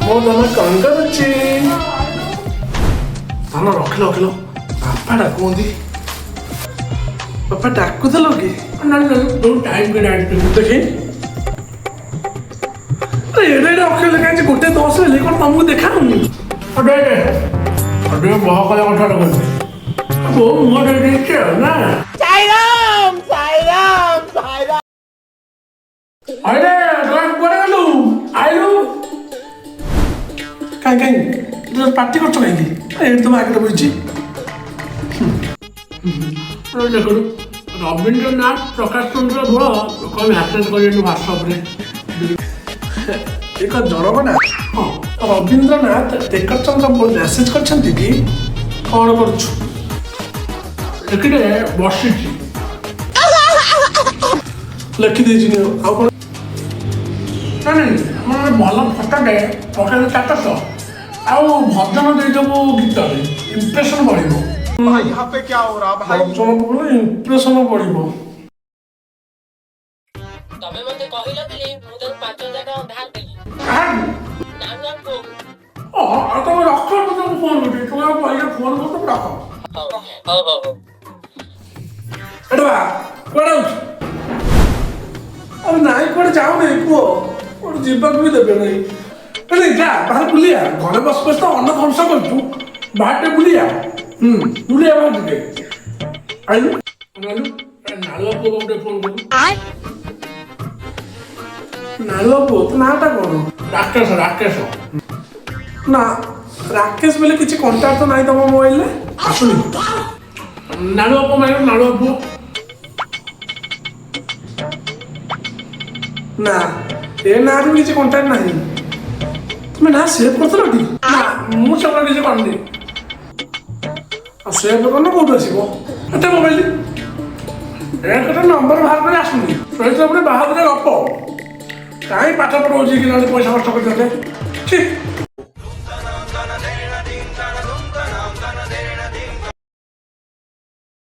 ମୋ ଧନ କଣ କରୁଛି? ଧନ, ରଖିଲ ରଖିଲ, ବାପା ଡାକୁଛନ୍ତି। ବାପା, ଡାକୁଥିଲ କି? ନାଇଁ ନାଇଁ, ତୁ ଟାଇମ୍ କି ଡାକ୍ଟର। ଦେଖି, ଆରେ ଏଡ଼େ ଏଡ଼େ ଅକ୍ଷର ଲେଖା ହେଇଛି। 1:10 ହେଲେ କଣ ତମକୁ ଦେଖାହଉନି? ଦେଖେ, ଟିକେ ବହ କଲା କଥାଟା କହିବି, ବୋଉ ମୁହଁ ଦେଇ ଦେଇଛି ଆଉ ନା। ସାଇରାମ, ସାଇରାମ, ସାଇରାମ। ଆରେ କୁଆଡ଼େ ଗଲୁ, ଆଇଲୁ? କାଇଁ କାଇଁ, ପାଟି କରୁଛ କାହିଁକି? ଏଇଠି ତମ ଆଗରେ ବଇଛି। ଦେଖନ୍ତୁ, ରବୀନ୍ଦ୍ରନାଥ ପ୍ରକାଶ ଚନ୍ଦ୍ର ଭୋଳ କଣ ମେସେଜ କରିବେନି ହ୍ୱାଟ୍ସଆପ୍ରେ? ଏକ ଜଣକ ନା? ହଁ, ରବୀନ୍ଦ୍ରନାଥ ଟେକରଚନ୍ଦ୍ର ଭୋଳ ମେସେଜ କରିଛନ୍ତି କି କଣ କରୁଛୁ? ଦେଖିଲେ, ବସିଛି। ଲେଖିଦେଇଛି ନିଅ, ଆଉ କଣ? ନାଇଁ ନାଇଁ, ଆମର ଭଲ ଫଟୋଟେ ପକେଇଲେ ଷ୍ଟାଟସ୍, ଆଉ ଭଜନ ଦେଇଦେବୁ ଗୀତରେ, ଇମ୍ପ୍ରେସନ୍ ବଢ଼ିବ। भाई, यहाँ पे क्या हो रहा भाई? ଭଜନ ପକେଇଲେ ଇମ୍ପ୍ରେସନ ବଢିବ। ତମେ ମତେ କହିଲ ବୋଲି ମୁଁ ତାକୁ 5,000 ଟଙ୍କା ଧାର ଦେଲି। କାହାକୁ? ନାନୁଆ ପୁଅକୁ। ଓ, ଆଉ ତମେ ରଖ, ମୁଁ ତମକୁ ଫୋନ୍ କରୁଛି। ତୁମେ ଆଉ କହିଲେ ଫୋନ୍ କରୁଛ, ତମେ ରଖ। ହଉ ହଉ ହଉ ହଉ। ଏଠି ବା, କୁଆଡ଼େ ଯାଉଛୁ? ଆରେ ନାଇଁ, କୁଆଡ଼େ ଯାଉନି ପୁଅ। କୁଆଡ଼େ ଯିବାକୁ ବି ଦେବେ ନାହିଁ। ନାଇଁ, ଯା ବାହାରେ ବୁଲିଆ। ଘରେ ବସି ବସି ତ ଅନ୍ନ ଧ୍ୱଂସ କରୁଛୁ। ବାହାରେ ଟିକେ ବୁଲିଆ। ହୁଁ, ବୁଲିଆ ବାହାର ଟିକେ। ଆଇଲୁ ଆଇଲୁ, ନାଳୁଆ ପୁଅ ଗୋଟେ ଫୋନ୍ କଲୁ। ନାଳୁଆ ପୁଅ, ତୋ ନାଁଟା କଣ? ରାକେଶ, ରାକେଶ। ନା, ରାକେଶ ବୋଲି କିଛି କଣ୍ଟାକ୍ଟ ତ ନାହିଁ ତମ ମୋବାଇଲରେ। ଆସୁନି? ନାଳୁଆ ପୁଅ ମାରିବ, ନାଳୁଆ ପୁଅ। ନା, ଏ ନାଁରେ ବି କିଛି କଣ୍ଟାକ୍ଟ ନାହିଁ। ତୁମେ ନାଁ ସେଭ୍ କରିଥିଲ କି? ନା, ମୁଁ ସେଗୁଡ଼ା କିଛି କରିନି। ଆଉ ସେଭ୍ କରିନ, କୋଉଠୁ ଆସିବ? ଏତେ ମୋବାଇଲ ଏକ ତ ନମ୍ବର ବାହାର କରି ଆସୁନି। ସେଇଥିରେ ପୁଣି ବାହାଦୁର ଗପ। କାହିଁ ପାଠ ପଢ଼ଉଛି କି, ନହେଲେ ପଇସା ଖର୍ଚ୍ଚ କରିଛନ୍ତି। ଛି।